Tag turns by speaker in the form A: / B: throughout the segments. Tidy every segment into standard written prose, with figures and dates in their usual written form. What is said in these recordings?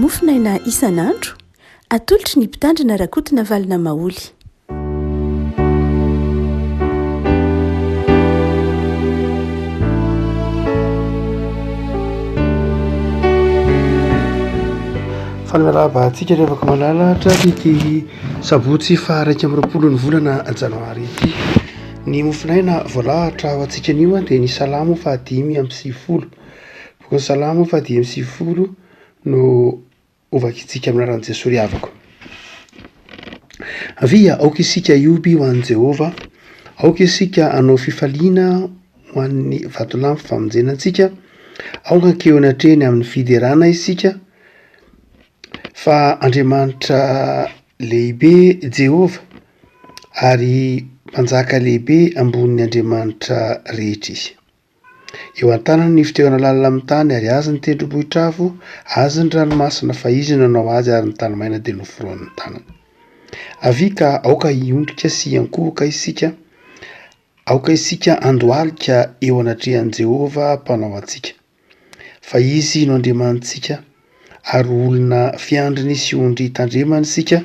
A: Mofonaina isan'andro, atolotry ny Mpitandrina Rakotonavalona Maholy.
B: Faly miarahaba antsika ry havako malala hatrany ity sabotsy faha 21 ny volana janoary ity. Ny mofonaina voalahatra ho antsika anio dia ny salamo faha 95. Bokin'ny salamo faha 95 no Hovakintsika amin'ny anaran'i Jesoa ry havako. Avia, aoka isika hioby ho an'i Jehovah, aoka isika hanao fifaliana ho an'ny vatolampy famonjena antsika, aoka hankeo anatrehany amin'ny fiderana isika, fa Andriamanitra lehibe Jehovah, ary Mpanjaka lehibe ambonin'ny andriamanitra rehetra Izy. Eo an-tanany ny fitoerana lalina amin'ny tany, ary azy ny tendrombohitra avo, azy ny ranomasina, fa izy no nanao azy, ary ny tany maina dia noforonin'ny tanany. Avia ka aoka hiondrika sy hiankohoka isika, aoka isika handohalika eo anatrehan'i Jehovah Mpanao antsika. Fa Izy no Andriamanitsika, ary olona fiandriny sy ondry tandremany isika,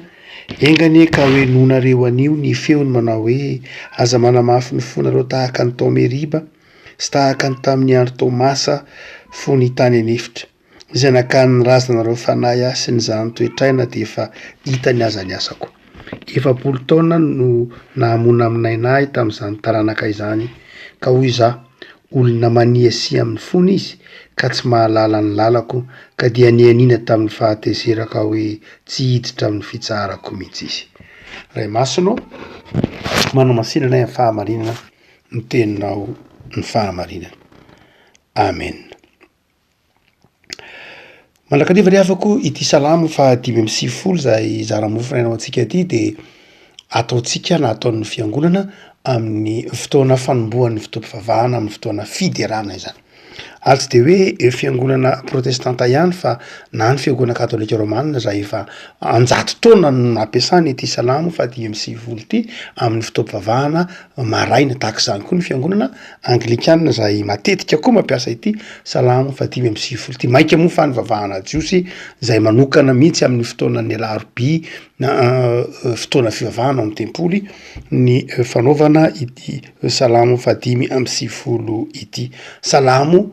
B: enga anie ka hohenoinareo anio ny feony manao hoe, Aza manamafy ny fonareo tahaka ny tao Meriba, sy tahaka ny tamin'ny andro tao Masa fony tany an'efitra, izay nakan'ny razanareo fanahy ahy sy nizahany toetra ahy na dia efa hitany aza ny asako. 40 taona no nahamonamonaina ahy tamin'izany taranaka izany, ka hoy izaho, Olona maniasia amin'ny fony izy, ka tsy mahalala ny lalako, ka dia nianiana tamin'ny fahatezerako aho hoe tsy hiditra amin'ny fitsaharako mihitsy izy. Ray Masina ô, manamasina anay amin'ny fahamarinana, ny teninao ny fahamarinana. Amena. Mandrakariva ry havako ity salamo faha 95 izay zara-mofo ho antsika ity dia ataontsika na ataon'ny fiangonana amin'ny fotoana fanombohan'ny fotoam-pivavahana amin'ny fotoana fiderana izany. Ary tsy dia hoe fiangonana protestanta ihany fa na ny fiangonana katolika romana izay efa an-jato taona no nampiasana ity salamo faha 95 ity amin'ny fotoam-pivavahana maraina. Tahaka izany koa ny fiangonana anglikana izay matetika koa mampiasa ity salamo faha 95 ity. Mainka moa fa ny vavahana jiosy izay manokana mihitsy amin'ny fotoanan'ny alarobia na fotoana fivavahana ao amin'ny tempoly ny fanaovana ity salamo faha 95 ity. Salamo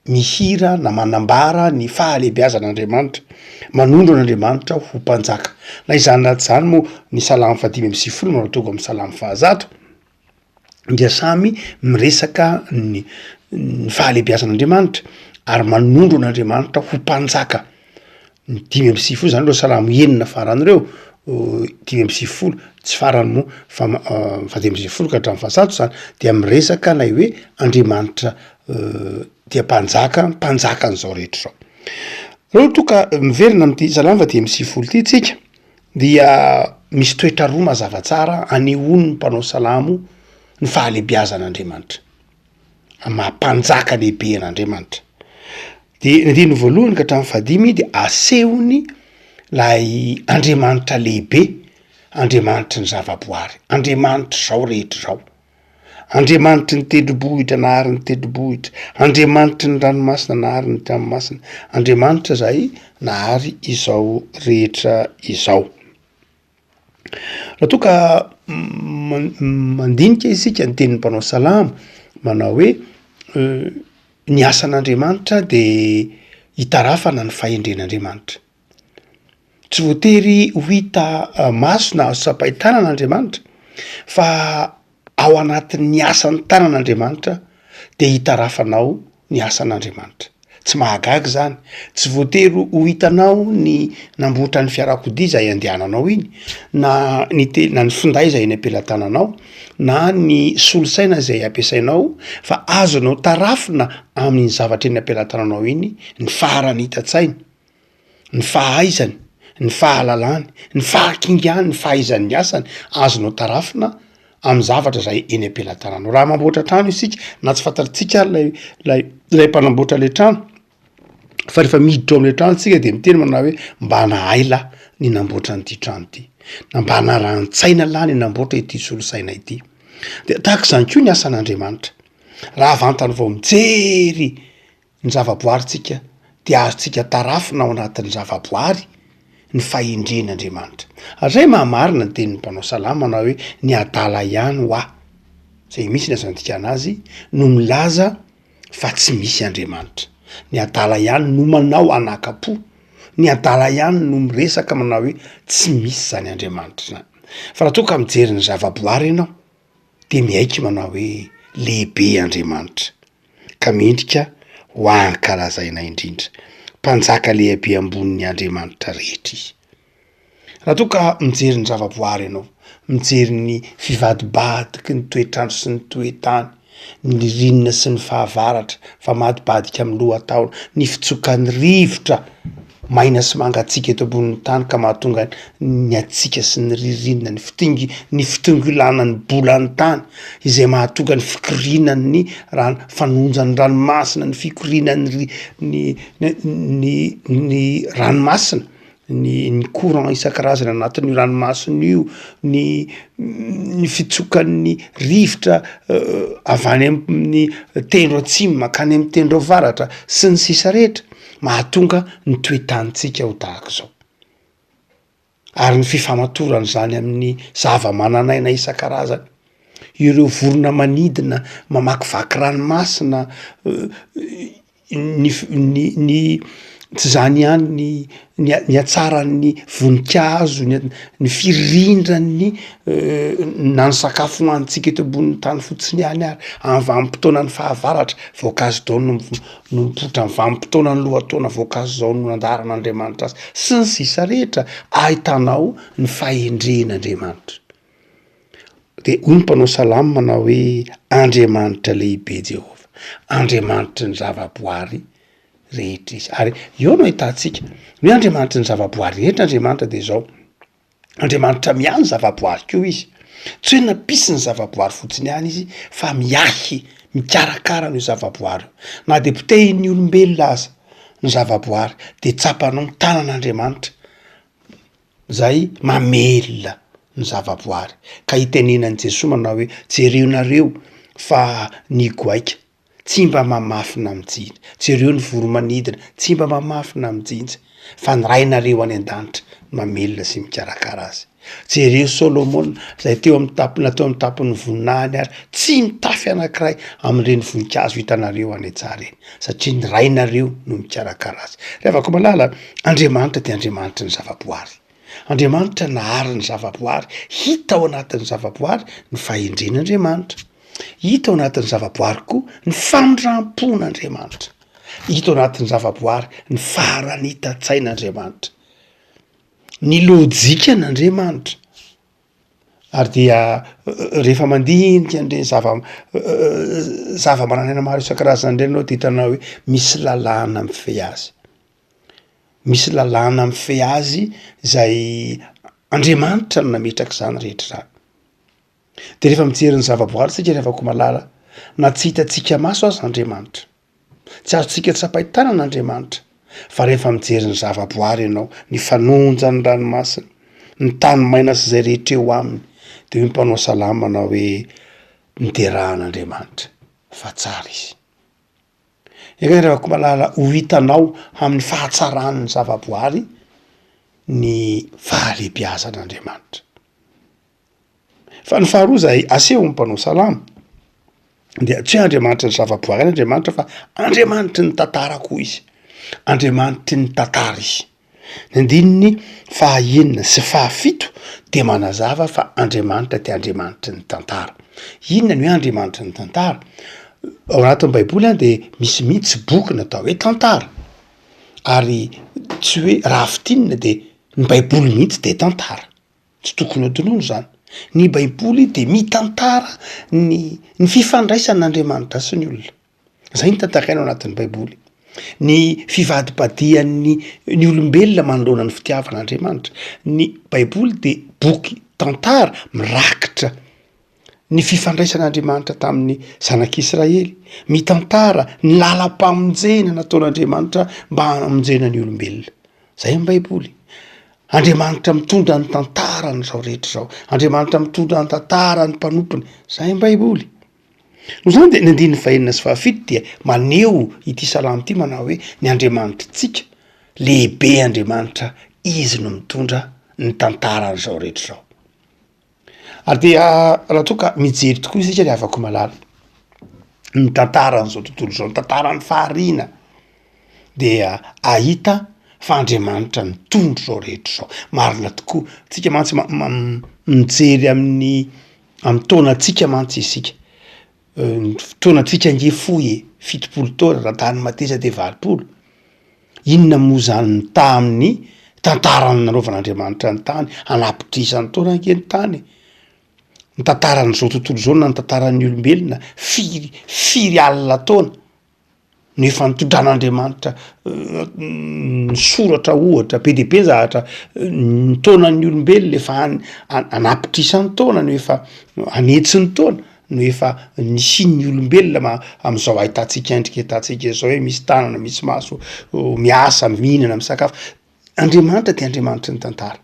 B: mihira na manambara ny fahalehibiazan'Andriamanitra, manondro an'Andriamanitra ho mpanjaka. Na izany na tsy izany moa ny salamo faha 95 manao tonga amin'ny salamo faha 100 dia samy miresaka ny ny fahalehibiazan'Andriamanitra ary manondro an'Andriamanitra ho mpanjaka. Ny 95 zany ireo salamo enina farany ireo, 95 tsy farany moa fa faha 95 ka hatramin'ny faha 100 zany dia miresaka ilay hoe Andriamanitra dia mpanjaka, mpanjakan'izao rehetra izao. Raha ohatra ka miverina amin'ity salamo faha 95 ity tsika dia misy toetra roa mazava tsara anehoan'ny mpanao salamo ny fahalehibiazan'Andriamanitra, amin'ny maha mpanjaka lehibe an'Andriamanitra. De ny andininy voalohany ka hatramin'ny fahadimy de asehony lay Andriamanitra lehibe, Andriamanitry ny zavaboary, Andriamanitr'izao rehetra izao. Andriamanitry ny tendrombohitra nahary ny tendrombohitra, Andriamanitry ny ranomasina nahary ny ranomasina, Andriamanitra izay nahary izao rehetra izao. Raha toa ka mandinika isika ny tenin'ny mpanao salamo manao hoe ny asan'Andriamanitra de itarafana ny fahendren'Andriamanitra. Tsy voatery ho hita maso na azo tsapain-tanana Andriamanitra fa ao anatin'ny asan'ny tanan'Andriamanitra de hitarafanao ny asan'Andriamanitra. Tsy mahagaga izany, tsy voatery ho hitanao ny namboatra ny fiarakodia izay andehananao iny, na ny te- na ny finday izay eny am-pelatananao, na ny solosaina izay ampiasainao fa azonao tarafina amin'iny zavatra eny am-pelatananao iny ny faharanitan-tsaina. ny fahaizany, ny fahalalany, ny fahakingany, ny fahaizany ny asany, azonao tarafina amin'ny zavatra izay eny am-pelatananao. Raha mamboatra trano isika, na tsy fantatritsika ary lay lay lay mpanamboatra le trano, fa rehefa miditra ao am'le trano tsika de miteny manao hoe mba nahay lahy ny namboatra an'ity trano ity, na mba narahan-tsaina lahy ny namboatra ity solosaina ity. De tahak'izany koa ny asan'Andriamanitra, raha vantany vao mijery Ny zavaboarintsika. Dia azontsika tarafina ao anatin'ny zavaboary ny fahendren'Andriamanitra. Ary zay mahamarina ny tenin'ny mpanao salamo manao hoe ny adala ihany hoa, zay mihitsy ny azo andikana azy, no milaza fa tsy misy Andriamanitra. Ny adala ihany no manao anaka-po, ny adala ihany no miresaka manao hoe tsy misy zany Andriamanitra zany. Fa raha toa ka mijery ny zavaboary ianao de miaiky manao hoe lehibe Andriamanitra. ka mendrika ho ankalazaina indrindra. Mpanjaka lehibe ambonin'ny andriamanitra rehetra izy. Raha toa ka mijery ny zavaboary ianao, mijery ny fivadibadiky ny toetr'andro sy ny toe-tany, ny ririnina sy ny fahavaratra, famadibadika amin'ny lohataona, ny fitsokan'ny rivotra maina sy mangatsiaka eto ambonin'ny tany ka mahatonga ny hatsiaka sy ny ririnina, ny fitingi- ny fitongilanan'ny bolan-tany izay mahatonga ny fikorianan'ny rano, fanonjan'ny ranomasina, ny fikorianan'ny ri- ny ny ny ranomasina, ny ny courant isan-karazany anatin'io ranomasina io, ny ny fitsokan'ny rivotra avy any amin'ny tendro atsimo mankany amin'ny tendro avaratra sy ny sisa rehetra, mahatonga ny toe-tanintsika ho tahaka izao. Ary ny fifamatoran'izany amin'ny zava-manan'aina isan-karazany, ireo vorona manidina mamakivaky ranomasina, ny f- ny ny tsy zany ihany ny ny ha- ny hatsaran'ny voninkazo, ny ny firindran'ny na ny sakafo hohanintsika eto ambonin'ny tany fotsiny ihany ary, amin'ny vanim-potoanan'ny fahavaratra, voankazo daholo no mivo- no mipoitra, amin'ny vanim-potoanan'ny lohataona voankazo zao no nandaharan'Andriamanitra azy, sy ny sisa rehetra, ahitanao ny fahendren'Andriamanitra. De hoy ny mpanao salamo manao hoe, Andriamanitra lehibe Jehovah, Andriamanitry ny zavaboary rehetra Izy. Ary eo no ahitantsika ny hoe Andriamanitry ny zavaboary rehetra Andriamanitra de zao, Andriamanitra miahy ny zavaboary koa Izy, tsy hoe nampisy ny zavaboary fotsiny ihany Izy fa miahy, mikarakara an'io zavaboary io. Na de potehin'ny olombelona aza ny zavaboary de tsapanao ny tanan'Andriamanitra Zay mamelona ny zavaboary ka itenenan'i Jesoa manao hoe jereonareo fa ny goaika tsy mba mamafy na mijinja, jereo ny voro-manidina tsy mba mamafy na mijinja fa ny Rainareo any an-danitra no mamelona sy mikarakara azy. Jereo Solomona zay teo amin'ny tampona teo amin'ny tampon'ny voninahiny ary tsy mitafy anankiray amin'ireny voninkazo hitanareo any an-tsaha ireny satria ny Rainareo no mikarakara azy. Ry havako malala, Andriamanitra dia Andriamanitry ny zavaboary. Andriamanitra nahary ny zavaboary. Hita ao anatin'ny zavaboary ny fahendren'Andriamanitra. Hita ao anatin'ny zavaboary koa ny famindram-pon'Andriamanitra. Hita ao anatin'ny zavaboary ny faharanitan-tsain'Andriamanitra. Ny lojikan'Andriamanitra. Ary dia rehefa mandinika an'ireny zava- zava-manan'aina maro isan-karazany ireny ianao de hitanao hoe misy lalàna mifehy azy, misy lalàna mifehy azy zay Andriamanitra no nametraka izany rehetra izany. De rehefa mijery ny zavaboary isika ry havako malala, na tsy hitantsika maso aza Andriamanitra, Tsy azontsika tsapain-tanana Andriamanitra, fa rehefa mijery ny zavaboary ianao, ny fanonjan'ny ranomasina, ny tany maina sy izay rehetra eo aminy, dia hoy ny mpanao salamo manao hoe, Miderà an'Andriamanitra, fa tsara Izy. Eka ry havako malala, ho hitanao amin'ny fahatsaran'ny zavaboary ny fahalehibiazan'Andriamanitra. Fa ny faharoa izay asehon'ny mpanao salamo dia tsy hoe Andriamanitry ny zavaboary ihany Andriamanitra fa Andriamanitry ny tantara koa izy, Andriamanitry ny tantara izy. Ny andininy fahaenina sy fahafito dia manazava fa Andriamanitra dia Andriamanitry ny tantara. Inona ny hoe Andriamanitry ny tantara? Ao anatin'ny baiboly an de misy mihitsy boky natao hoe tantara, ary tsy hoe raha fintinina de ny baiboly mihitsy de tantara. Tsy tokony hodinoina izany. Ny Baiboly dia mitantara ny ny fifandraisan'Andriamanitra sy ny olona. Izay no tantaraina ao anatin'ny Baiboly. Ny fivadibadihan'ny ny olombelona manoloana ny fitiavan'Andriamanitra. Ny Baiboly dia boky tantara mirakitra ny fifandraisan'Andriamanitra tamin'ny zanak'Israely, mitantara ny lalam-pamonjena nataon'Andriamanitra mba hamonjena ny olombelona. Zay ny baiboly. Andriamanitra mitondra ny tantaran'izao rehetra izao. Andriamanitra mitondra ny tantaran'ny mpanompony. Zay ny baiboly. Noho izany dia ny andininy fahenina sy fahafito dia maneho ity salamo ity manao hoe ny Andriamanitritsika, lehibe Andriamanitra, Izy no mitondra ny tantaran'izao rehetra izao. Ary dia raha toa ka mijery tokoa isika ry havako malala, ny tantaran'izao tontolo izao, ny tantaran'ny fahariana dia ahita fa Andriamanitra mitondra izao rehetra izao. Marina tokoa, tsika mantsy mijery amin'ny amin'ny taonantsika mantsy isika, ny fotoanantsika ange fohy e, 70 taona, raha tany mateza de 80, inona moa zany mitaha amin'ny tantaran'ny nanaovan'Andriamanitra ny tany, anapitrisany taona ange ny tany e, ny tantaran'izao tontolo izao na ny tantaran'ny olombelona firy firy alina taona. no efa nitondran'Andriamanitra ny soratra ohatra be dia be ny zavatra ny taonan'ny olombelona efa any an'apitrisany taona no efa an'hetsiny taona no efa nisian'ny olombelona ma- am'zao ahitantsika endrika ahitantsika izao hoe misy tanana misy maso miasa mihinana misakafo, Andriamanitra dia Andriamanitry ny tantara.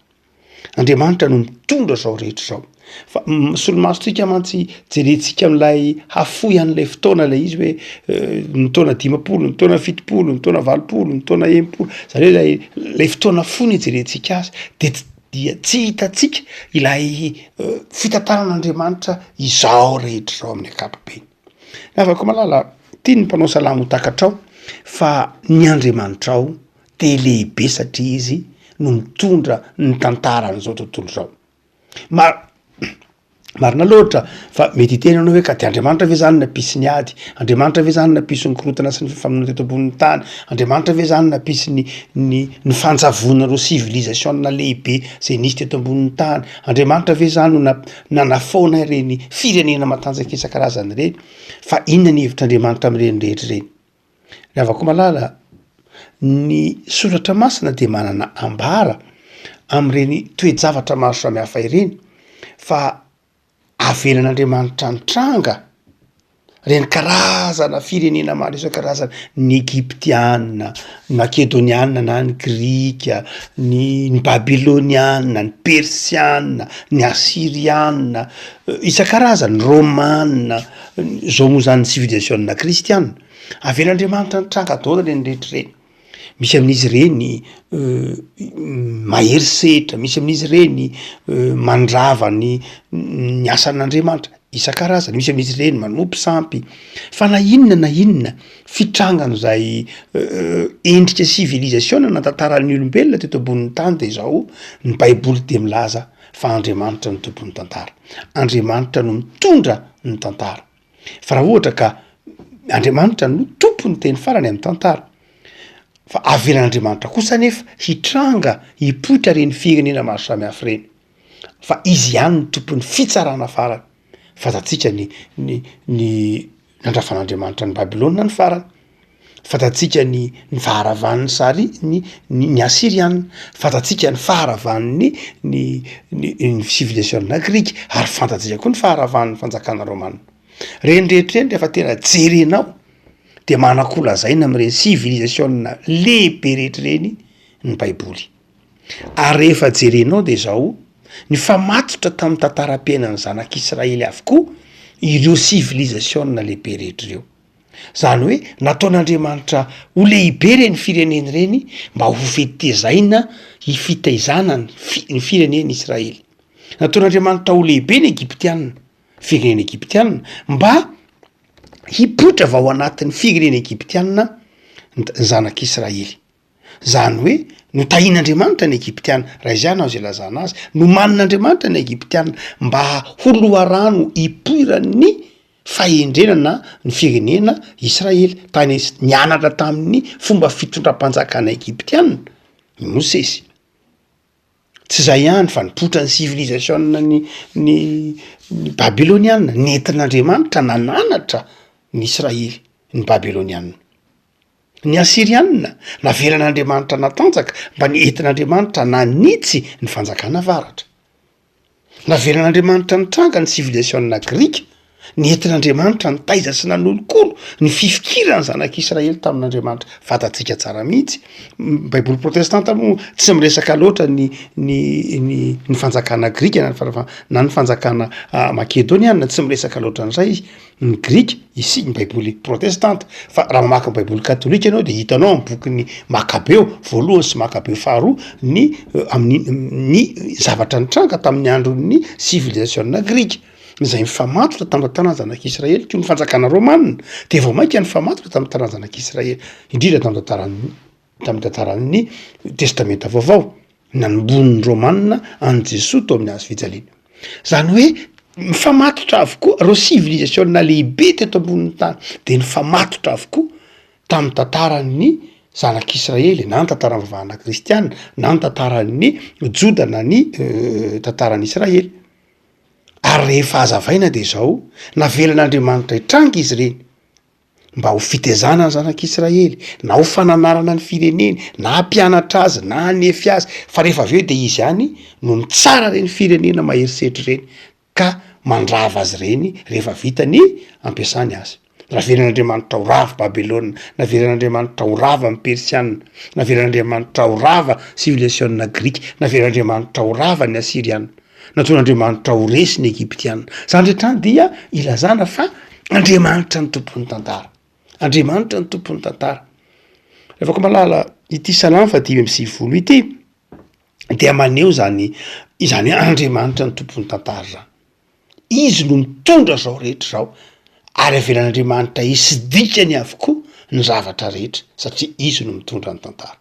B: Andriamanitra no mitondra izao rehetra izao. Fa solomasontsika mantsy jerentsika amin'ilay hafoy an'ilay fotoana ilay izy hoe ny taona 50, ny taona 70, ny taona 80, ny taona 60, zany hoe ilay ilay fotoana fohy no ijerentsika azy de tsy dia tsy hitantsika ilay fitantaran'Andriamanitra izao rehetra izao amin'ny ankapobeny. Ny havako malala, tian'ny mpanao salamo ho takatrao fa ny Andriamanitrao dia lehibe satria izy no mitondra ny tantaran'izao tontolo izao. Mar- marina loatra fa mety hiteny ianao hoe ka de Andriamanitra ve zany nampisy ny ady? Andriamanitra ve zany nampisy ny korontana sy ny fifamonoana teto ambonin'ny tany? Andriamanitra ve zany nampisy ny ny ny fanjavonan'ireo sivilizasiona lehibe zay nisy teto ambonin'ny tany? Andriamanitra ve zany no na- nanafoana ireny firenena matanjaka isan-karazany ireny? Fa inona ny hevitr'Andriamanitra amin'ireny rehetra ireny? Ry havako malala, ny soratra masina dia manana ambara amin'ireny toe-javatra maro samihafa ireny fa avelan'Andriamanitra nitranga ireny karazana firenena maro isan-karazany, ny Egyptiana, ny Makedoniana na ny Grika, ny ny Babyloniana, ny Persiana, ny Asyriana, isan-karazany, ny Romana, zao moa zany ny sivilizasiona kristiana. Avelan'Andriamanitra nitranga daholo ireny rehetra ireny. Misy amin'izy ireny mahery setra, misy amin'izy ireny mandrava ny ny asan'Andriamanitra isan-karazany, misy amin'izy ireny manompo sampy, fa na inona na inona fitrangan'izay endrika sivilizasiona na tantaran'ny olombelona teto ambonin'ny tany de izao, ny baiboly de milaza fa Andriamanitra no tompon'ny tantara, Andriamanitra no mitondra ny tantara. Fa raha ohatra ka Andriamanitra no tompon'ny teny farany amin'ny tantara, fa avelan'Andriamanitra kosa anefa hitranga hipoitra ireny firenena maro samihafa ireny, fa izy ihany no tompon'ny fitsarana farany. Fantatsika ny ny ny nandrafan'Andriamanitra an'i Babylona ny farany. Fantatsika ny ny faharavan'ny sary ny ny ny Asyriana, fantatsika ny faharavan'ny ny ny ny sivilizasiona grika ary fantatsika koa ny faharavan'ny fanjakana romana. Reny rehetra ireny rehefa tena jerenao de manan-ko lazaina amin'ireny sivilizasiona lehibe rehetra ireny ny baiboly. Ary rehefa jerenao de zao, nifamatotra tamin'ny tantaram-piainan'ny zanak'Israely avokoa ireo sivilizasiona lehibe rehetra ireo. Izany hoe nataon'Andriamanitra ho lehibe ireny firenena ireny mba ho fitezaina hifitaizana ny fi- ny firenena Israely. Nataon'Andriamanitra ho lehibe ny Egyptiana, firenena Egyptiana, mba hipoitra avy ao anatin'ny firenena Egyptiana ny t- ny zanak'Israely. Izany hoe notahian'Andriamanitra ny Egyptiana, raha izany azo ilazana azy, nomanin'Andriamanitra ny Egyptiana mba ho loharano hipoiran'ny fahendrena na ny firenena Israely. Tany nianatra tamin'ny fomba fitondram-panjakana Egyptiana i Mosesy. Tsy izay ihany fa nipoitra ny sivilizasiona ny ny ny Babyloniana, nentin'Andriamanitra nananatra ny Israely ny Babyloniana. Ny Asyriana, navelan'Andriamanitra natanjaka mba nentin'Andriamanitra nanitsy ny fanjakana avaratra. Navelan'Andriamanitra nitranga ny sivilizasiona grika. Nentin'Andriamanitra nitaiza sy nanolokolo ny fifikiran'ny zanak'Israely tamin'Andriamanitra. Fantatsika tsara mihitsy. Ny baiboly protestanta moa tsy miresaka loatra ny ny ny ny fanjakana grika na ny na ny fanjakana makedoniana, tsy miresaka loatra an'izay izy. Ny grika, isi- ny baiboly protestanta. Fa raha mamaky ny baiboly katolika ianao de hitanao amin'ny bokin'ny Makabeo voalohany sy Makabeo faharoa ny amin'ny ny zavatra nitranga tamin'ny andron'ny sivilizasiona grika. Izay nifamatotra tamin'ny tantaran'ny zanak'Israely koa ny fanjakana romana de vao mainka nifamatotra tamin'ny tantaran'ny zanak'Israely, indrindra tamin'ny tantaran'ny tamin'ny tantaran'ny testamenta vaovao, nanombohan'ny romana an'i Jesoa teo amin'ny hazo fijaliana. Zany hoe mifamatotra avokoa ireo sivilizasiona lehibe teto ambonin'ny tany de nifamatotra avokoa tamin'ny tantaran'ny zanak'Israely na ny tantaran'ny fivavahana kristiana na ny tantaran'ny Joda na ny tantaran'i Israely. Ary rehefa hazavaina dia izao, navelan'Andriamanitra hitranga izy ireny mba ho fitezana ny zanak'Israely, na ho fananarana ny fireneny, na hampianatra azy, na hanefy azy, fa rehefa avy eo dia izy ihany no mitsara ireny firenena mahery setra ireny ka mandrava azy ireny rehefa vita ny ampiasany azy. Navelan'Andriamanitra ho rava Babylona, navelan'Andriamanitra ho rava ny Persiana, navelan'Andriamanitra ho rava sivilizasiona grika, navelan'Andriamanitra ho rava ny Asyriana, nataon'Andriamanitra ho resy ny Egyptiana. Izany rehetra izany dia ilazana fa Andriamanitra no tompon'ny tantara. Andriamanitra no tompon'ny tantara. Rehefa koa malala ity salamo faha 95 ity dia maneho izany izany hoe Andriamanitra no tompon'ny tantara izany. Izy no mitondra izao rehetra izao, ary avelan'Andriamanitra hisy dikany avokoa ny zavatra rehetra, satria Izy no mitondra ny tantara.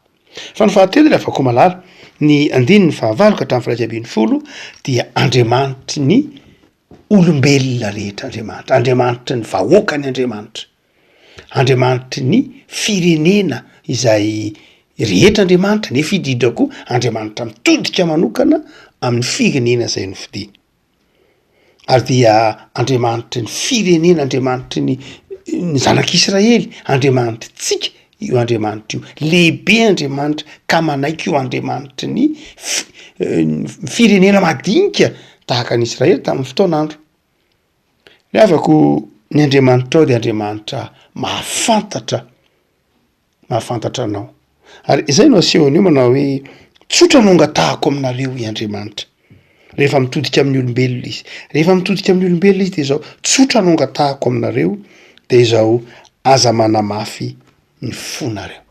B: Fa ny fahatelo ry havako malala, ny andininy fahavalo ka hatramin'ny faha-11 dia Andriamanitry ny olombelona rehetra Andriamanitra, Andriamanitry ny vahoakany Andriamanitra. Andriamanitry ny firenena izay rehetra Andriamanitra, nefa indrindra koa Andriamanitra mitodika manokana amin'ny firenena izay nofidiny. Ary dia Andriamanitry ny firenena, Andriamanitry ny ny zanak'Israely, Andriamanitritsika io Andriamanitra io. Lehibe Andriamanitra ka manaiky io Andriamanitry ny fi- firenena madinika tahaka an'Israely tamin'ny fotoan'andro. Ry havako, ny Andriamanitrao dia Andriamanitra mahafantatra, mahafantatra anao. Ary izay no asehony eo manao hoe, tsotra no angatahako aminareo hoy Andriamanitra. Rehefa mitodika amin'ny olombelona izy. Rehefa mitodika amin'ny olombelona izy dia izao, tsotra no angatahako aminareo dia izao, aza manamafy ny fonareo.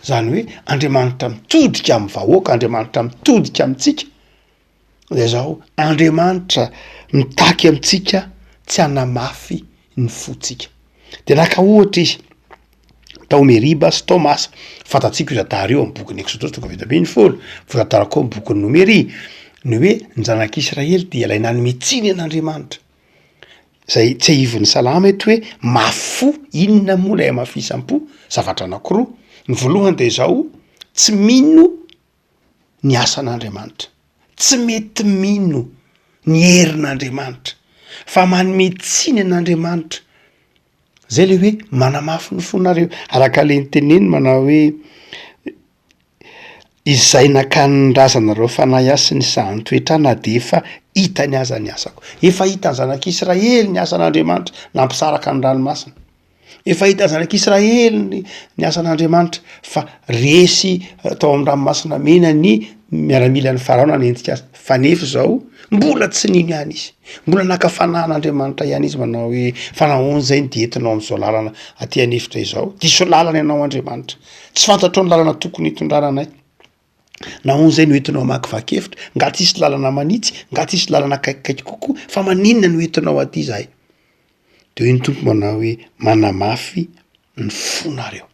B: Izany hoe Andriamanitra mitodika amin'ny vahoaka, Andriamanitra mitodika amintsika. Dia zao, Andriamanitra mitaky amintsika tsy hanamafy ny fontsika. De naka ohatra izy, tao Meriba sy tao Masa, fantatsika io tantara io amin'ny bokin'ny Eksodosy toko faha-17, voatantara koa amin'ny bokin'ny Nomery, ny hoe ny zanak'Israely dia ilay nanome tsiny an'Andriamanitra, zay tsiahivin'ny salamo eto hoe mafy fo, inona moa ilay hamafisam-po? Zavatra anankiroa, ny voalohany de zao, tsy mino ny asan'Andriamanitra, tsy mety mino ny herin'Andriamanitra fa manome tsiny an'Andriamanitra, zay le hoe manamafy ny fonareo, araka le niteneniny manao hoe izay nakan'ny razanareo fanahy ahy sy nisahan'ny toetra ahy na de efa hitany aza ny asako, efa hitan'ny zanak'Israely ny asan'Andriamanitra nampisaraka ny ranomasina. Efa hitan'ny zanak'Israely ny ny asan'Andriamanitra fa resy tao amin'ny ranomasina mena ny miaramilan'ny Farao nanenjika azy, fa nefa izao mbola tsy nino ihany izy, mbola naka fanahy an'Andriamanitra ihany izy manao hoe fa nahoana izay no dia entinao amin'izao lalana aty an'efitra izao, diso lalana ianao Andriamanitra, tsy fantatrao ny lalana tokony hitondrana anay. Nahoana izay no entinao hamakivaky efitra? Nga tsisy lalana manitsy? Nga tsisy lalana akaikikaiky kokoa? Fa maninona no entinao aty izahay? De hoy ny Tompo manao hoe, manamafy ny fonareo.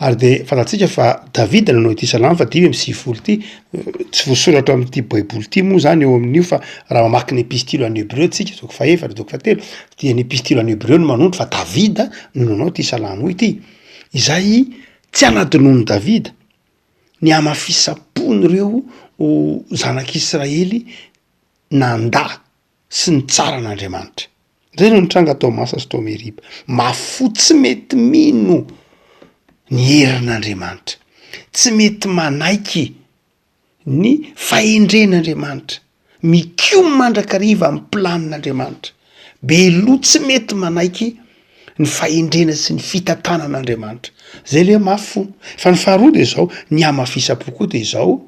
B: Ary de fantatsika fa Davida nanao ity salamo fa 95 ity, tsy voasoratra amin'ity baiboly ity moa zany eo amin'io fa raha mamaky ny epistily ho an'ny hebreo tsika toko fahefatra toko fahatelo dia ny epistily ho an'ny hebreo no manondro fa Davida no nanao ity salamo ity, izay Tsy hanadinoan'i Davida ny hamafisam-pon'ireo zanak'Israely nandà sy nitsara an'Andriamanitra. Izay no nitranga tao Masa sy tao Meriba. Mafy fo tsy mety mino ny herin'Andriamanitra, tsy mety manaiky ny fahendren'Andriamanitra. Mikomy mandrakariva amin'ny planin'Andriamanitra. Be loha tsy mety manaiky ny fahendrena sy ny fitantanan'Andriamanitra. Zay le mafy fo. Fa ny faharoa de zao, ny hamafisam-po koa de zao,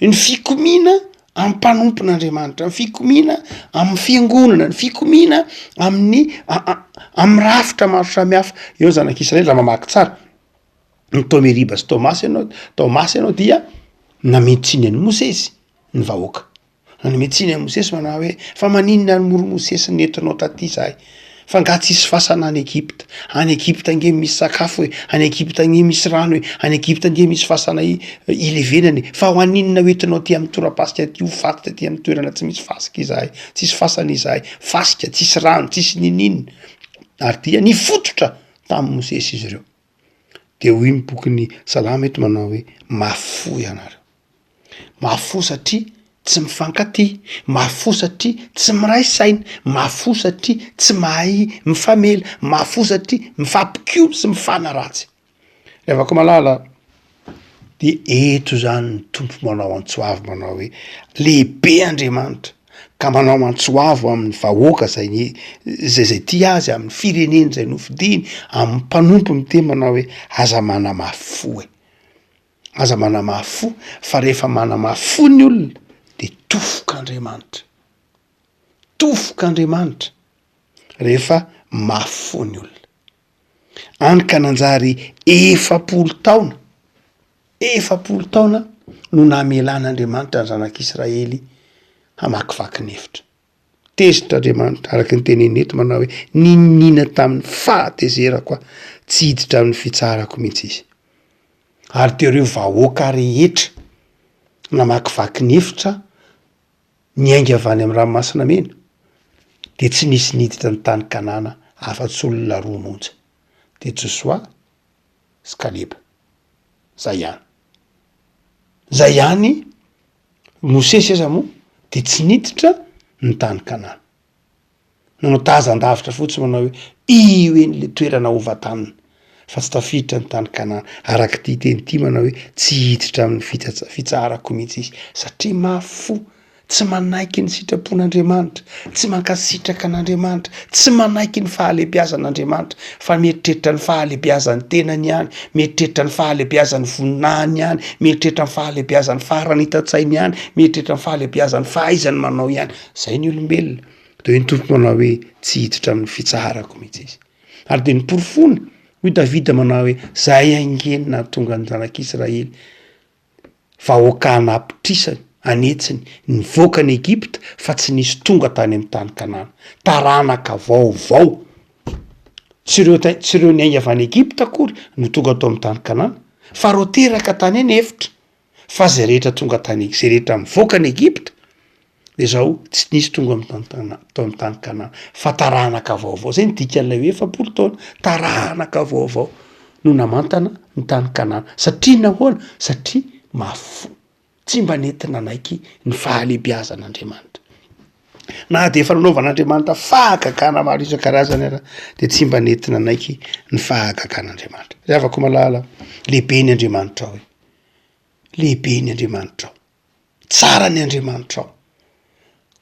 B: ny fikomiana amin'ny mpanompon'Andriamanitra, ny fikomiana amin'ny fiangonana, ny fikomiana amin'ny amin'ny rafitra maro samihafa. Eo ny zanak'Israely raha mamaky tsara ny tao Meriba sy tao Masa ianao, tao Masa ianao dia namen-tsiny an'i Mosesy ny vahoaka. Nanome tsiny an'i Mosesy manao hoe, Fa maninona ary moa ry Mosesy nentinao taty izahay? Fa angaha tsisy fasana any Egypta? Any Egypta ange misy sakafo e! Any Egypta ange misy rano e! Any Egypta ange misy fasana ilevenana e! Fa ho aninona ho entinao aty amin'ny tora-pasika aty ho faty taty amin'ny toerana tsy misy fasika izahay, tsisy fasana izahay, fasika, tsisy rano, tsisy ninininona. Ary dia nifototra tamin'i Mosesy izy ireo. Dia hoy ny bokin'ny Salamo eto manao hoe, Mafy fo ianareo. Mafy fo satria tsy mifankatia, mafy fo satria tsy miray saina, mafy fo satria tsy mahay mifamela, mafy fo satria mifampikomy sy mifanaratsy. Ry havako malala, de eto zany ny Tompo manao antso avo manao hoe lehibe Andriamanitra ka manao antso avo amin'ny vahoaka zay ny zay zay tia azy, amin'ny fireneny zay nofidiny, amin'ny mpanompo miteny manao hoe aza manamafy fo e. Aza manamafy fo fa rehefa manamafy fo ny olona de tofoka Andriamanitra, tofoka Andriamanitra rehefa mafy fo ny olona. Any ka nanjary 40 taona, 40 taona no namelan'Andriamanitra ny zanak'Israely hamakivaky ny efitra. Tezitra Andriamanitra, araka ny teneniny eto manao hoe, Niniana tamin'ny fahatezerako aho, tsy hiditra amin'ny fitsaharako mihitsy izy. Ary teo ireo vahoaka rehetra namakivaky ny efitra niainga avy any amin'ny Ranomasina Mena, dia tsy nisy niditra ny tany Kanana afa-tsy olona roa monja, dia Josoa sy Kaleba. Zay ihany. Zay ihany Mosesy aza moa dia tsy niditra ny tany Kanana. Nanao tazan-davitra fotsiny manao hoe io eny le toerana hovantanina fa tsy tafiditra ny tany Kanana. Araka ity teny ity manao hoe tsy hiditra amin'ny fitsaharako mihitsy izy satria mafy fo tsy manaiky ny sitrapon'Andriamanitra, tsy mankasitraka an'Andriamanitra, tsy manaiky ny fahalebiazan'Andriamanitra, fa mieritreritra ny fahalebiazan'ny tenany ihany, mieritreritra ny fahalebiazan'ny voninahiny ihany, mieritreritra ny fahalebiazan'ny faharanitan-tsainy ihany, mieritreritra ny fahalebiazan'ny fahaizany manao ihany. Zay ny olombelona. De hoy ny Tompo manao hoe, tsy hiditra amin'ny fitsaharako mihitsy izy. Ary dia noporofoina, hoy Davida manao hoe, zay ange no nahatonga ny zanak'Israely Vahoaka anapitrisany, an'hetsiny, nivoaka an'i Egypta fa tsy nisy tonga tany amin'ny tany Kanana. Taranaka vaovao. Tsy ireo tsy ireo niainga avy any Egypta akory no tonga tao amin'ny tany Kanana, fa ireo teraka tany an'efitra. Fa izay rehetra tonga tany, izay rehetra mivoaka an'i Egypta, De zao, tsy nisy tonga am tantana tao am tany Kanana fa taranaka vaovao, zay ny dikan'ilay hoe 40 taona, taranaka vaovao no namantana ny tany Kanana, satria nahoana? Satria mafy fo, tsy mba nety nanaiky ny fahalebiazan'Andriamanitra. Na dia efa nanaovan'Andriamanitra fahagagana maro isan-karazany ara de tsy mba nety nanaiky ny fahagagan'Andriamanitra. Ry havako malala, lehibe ny Andriamanitrao e, lehibe ny Andriamanitrao. Tsara ny Andriamanitrao.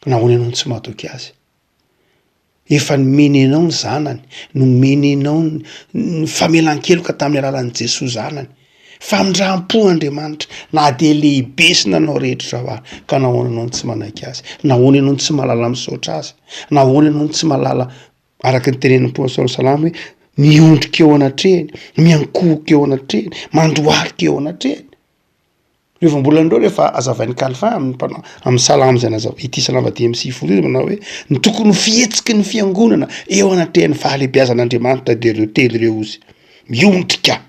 B: Nahoana ianao no tsy matoky Azy? Efa nomeny anao ny Zanany, nomeny anao ny famelan-keloka tamin'ny alalan'i Jesoa Zanany. Famindram-po Andriamanitra, na dia lehibe sy nanao rehetra izao ary, ka nahoana ianao no tsy manaiky Azy? Nahoana ianao no tsy mahalala misaotra Azy? Nahoana ianao no tsy mahalala, araka ny tenenin'ny Apostoly Salamo hoe, miondrika eo anatrehany, miankohoka eo anatrehany, mandohalika eo anatrehany? Ireo voambolana ireo rehefa azavain'i Calvin amin'ny mpanao amin'ny salamo izay nazava ity salamo 95 ity manao hoe ny tokony ho fihetsiky ny fiangonana eo anatrehan'ny fahalehibiazan'Andriamanitra dia ireo telo ireo ozy miondrika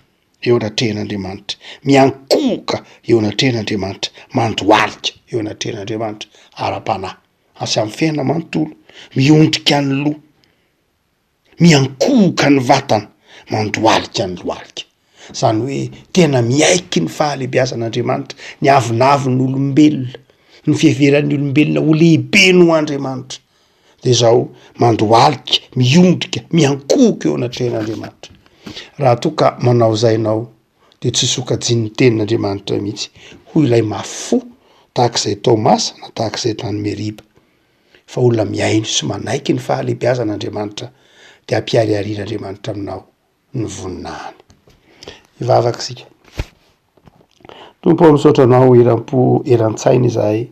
B: eo anatrehan'Andriamanitra, miankohoka eo anatrehan'Andriamanitra, mandohalika eo anatrehan'Andriamanitra ara-panahy asy amin'ny fiainana manontolo, miondrika ny loha. miankohoka ny vatana, mandohalika ny lohalika. Zany hoe tena miaiky ny fahalebiazan'Andriamanitra, ny avonavon'olombelona, ny fiheveran'ny olombelona ho lehibe noho Andriamanitra. De zao mandohalika, miondrika, miankohoka eo anatrehan'Andriamanitra. Raha toa ka manao izay ianao de tsy sokajian'ny tenin'Andriamanitra mihitsy, hoy ilay mafy fo. tahaka izay tao Masa na tahaka izay tany Meriba. Fa olona mihaino sy manaiky ny fahalehibiazan'Andriamanitra dia ampihariharian'Andriamanitra aminao ny voninahiny. Hivavaka isika. Tompo ô, misaotra Anao eram-po eran-tsaina izahay.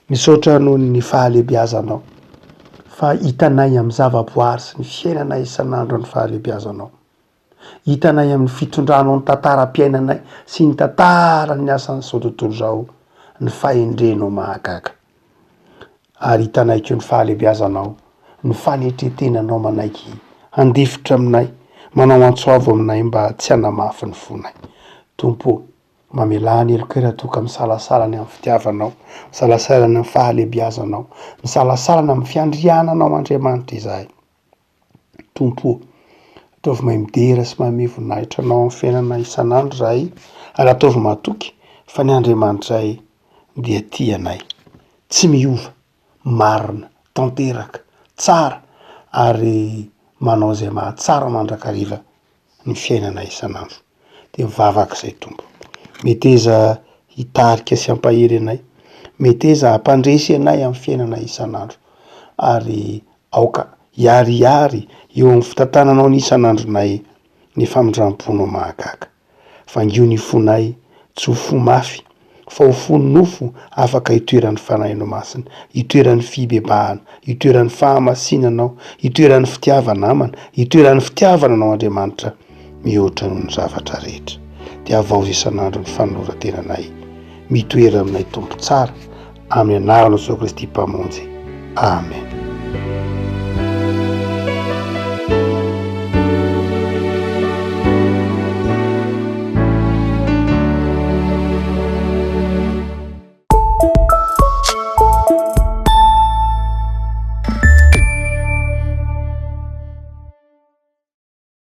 B: Misaotra noho ny fahalehibiazanao, fa hitanay amin'ny zavaboary sy ny fiainanay isan'andro ny fahalehibiazanao. Hitanay amin'ny fitondranao ny tantaram-piainanay sy ny tantaran'ny asan'izao tontolo izao ny fahendrenao mahagaga. Ary hitanay koa ny fahalehibiazanao, ny fanetren-tenanao manaiky handefitra aminay, manao antso avo aminay mba tsy hanamafy ny fonay. Tompo ô, mamelà ny helokay raha toa ka misalasala ny amin'ny fitiavanao, misalasala ny amin'ny fahalehibiazanao, misalasala ny amin'ny fiandriananao Andriamanitra izahay. Tompo ô, ataovy mahay midera sy manome voninahitra Anao amin'ny fiainana isan'andro izahay, ary ataovy matoky fa ny Andriamanitray dia tia anay, tsy miova, marina, tanteraka, tsara, ary manao izay mahatsara mandrakariva ny fiainana isan'andro. Dia mivavaka izay Tompo. Meteza hitarika sy hampahery anay, meteza hampandresy anay amin'ny fiainana isan'andro, ary aoka hiharihary eo amin'ny fitantananao ny isan'andronay ny famindram-ponao mahagaga. Vangio ny fonay tsy ho fo mafy, fa ho fo nofo afaka hitoeran'ny Fanahinao Masina, hitoeran'ny fibebahana, hitoeran'ny fahamasinanao, hitoeran'ny fitiava-namana, hitoeran'ny fitiavana anao Andriamanitra mihoatra noho ny zavatra rehetra. Dia havaozy isan'andro ny fanoloran-tenanay. Mitoera aminay Tompo tsara, amin'ny anaranao Jesoa Kristy Mpamonjy. Amen.